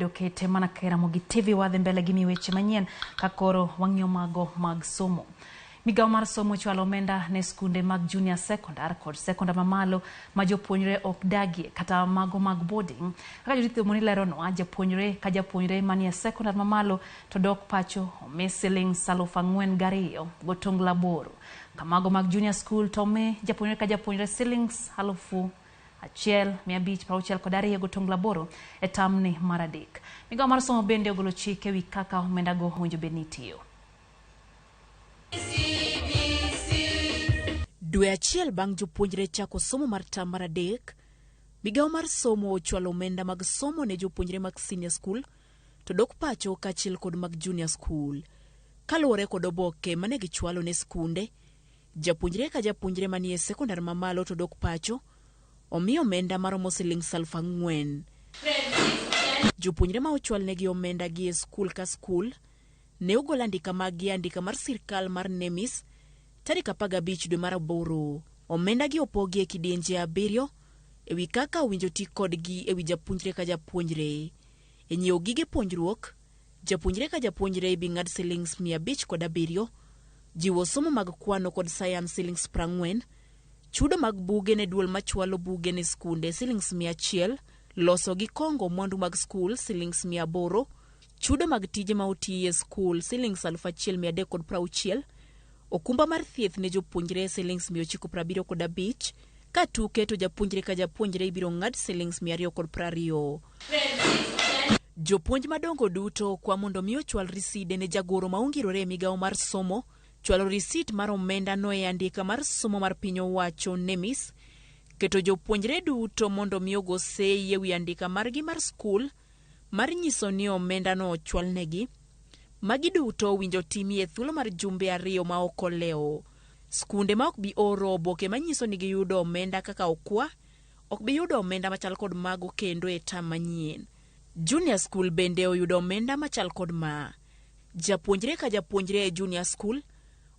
okete mana ka Ramogi TV wadhi mbele gi mi weche manyien ka koro wang'iyo mago mag somo. Migawo mar somo chwalo omenda ne skunde mag junior secondar kod sekondar mamalo ma jopuonjre ok dagie kata mago mag boarding. Kaka Judith Omoni leronwa, japuonjre ka japuonjre manie sekondar mamalo to dok pacho omi siling 4,200 gotonglo 8. Kamago mag junior school to omi japuonjre ka japuonjre silings 1,562 gotonglo 8 e tamni mar 3. Migawo mar somo bende ogolo chik ewi kaka omendago owinjo bed ni itiyo. Dwe achiel bang' jopuonjre chako somo mar tam mar 3, migawo mar somo ochwalo omenda mag somo ne jopuonjre mag senior school to dok pacho kaachiel kod mag junior school. Kaluwore kod oboke mane gichwalo ne skunde, japuonjre ka japuonjre manie sekondar mamalo to dok pacho omi omenda maromo silings 4,000. Jopuonjre ma ochwalnegi omenda gi e skul ka skul ne ogol andika maggi e andika mar sirkal mar NEMIS tarik 15 dwe mar 8. Omenda gi opogi e kidienje 7 ewi kaka owinjo ti kodgi ewi japuonjre ka japuonjre. E nyiewo gige puonjruok, japuonjre ka japuonjre ibi ng'ad silings 507, jiwo somo mag kwano kod sayans silings 40, chudo mag buge ne duol machwalo buge ne skunde silings 100, loso gi kongo mwandu mag skul silings 800, chudo mag tije ma otiyi e skul silings 1,360, okumba mar thieth ne jopuonjre silings 975, ka tuke to japuonjre ka japuonjre ibiro ng'ad silings 220. Jopuonj madongo duto kwa mondo mi ochwal riside ne jagoro ma ongirore e migawo mar somo, chwalo risit mar omenda no e andika mar somo mar piny owacho NEMIS, keto jopuonjre duto mondo mi ogo sei ewi andika margi mar skul mar nyiso ni omenda no ochwalnegi. Magi duto owinjo timi e thuolo mar jumbe 2 ma ok olewo. Skunde ma ok bi oro oboke manyiso ni giyudo omenda kaka okwa, ok bi yudo omenda machal kod mago kendo e tam manyien. Junior school bende oyudo omenda machal kod ma. Japuonjre ka japuonjre e junior school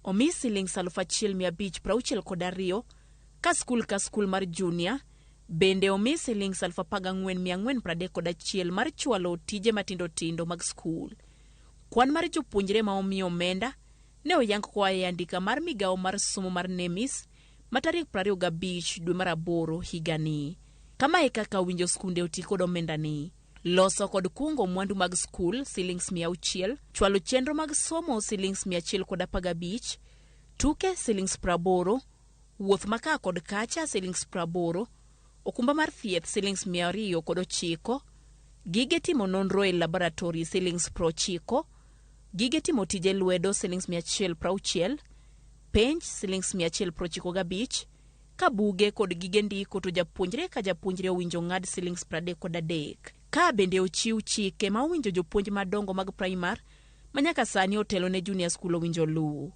omi silings 1,562 ka skul ka skul mar junior bende omi silings 14,431 mar chwalo tije matindo tindo mag skul. Kwan mar jopuonjre ma omi omenda ne oyang koa e andika mar migawo mar somo mar NEMIS ma tarik 25 dwe mar 8 higani. Kama e kaka owinjo skunde oti kod omenda ni. Loso kod kungo mwandu mag skul silings 600, chwalo chenro mag somo silings 115, tuke silings 80, wuoth ma ka kod kacha silings 80, okumba mar thieth silings 209, gige timo nonro e laboratory silings 90, gige timo tije lwedo silings 160, penj silings 195, ka buge kod gige ndiko to japuonjre ka japuonjre owinjo ng'ad silings 33. Ka bende ochiw chike ma owinjo jopuonj madongo mag primar ma nyaka sani otelo ne junior school owinjo luw.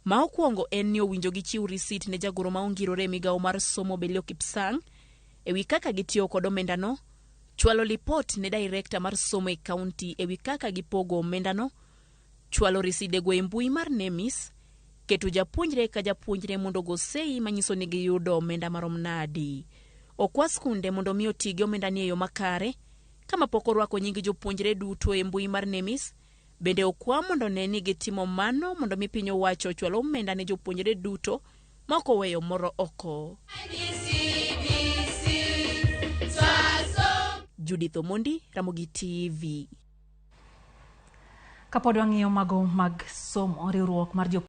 Ma okwongo en ni owinjo gichiw risit ne jagoro ma ongirore e migawo mar somo Belio Kipsang ewi kaka gitiyo kod omendano, chwalo lipot ne director mar somo e kaunti ewi kaka gipogo omendano, chwalo risidego e mbui mar NEMIS, keto japuonjre ka japuonjre mondo ogo sei manyiso ni giyudo omenda marom nadi. Okwa skunde mondo mi oti gi omenda ni e yo makare, kama pok orwako nying jopuonjre duto e mbui mar NEMIS, bende okwa mondo ne ni gitimo mano mondo mi piny owacho ochwal omenda ne jopuonjre duto ma ok oweyo moro oko. Judith Omondi, Ramogi TV. Kapod wang'iyo mago mag somo, riwruok mar jopuonjre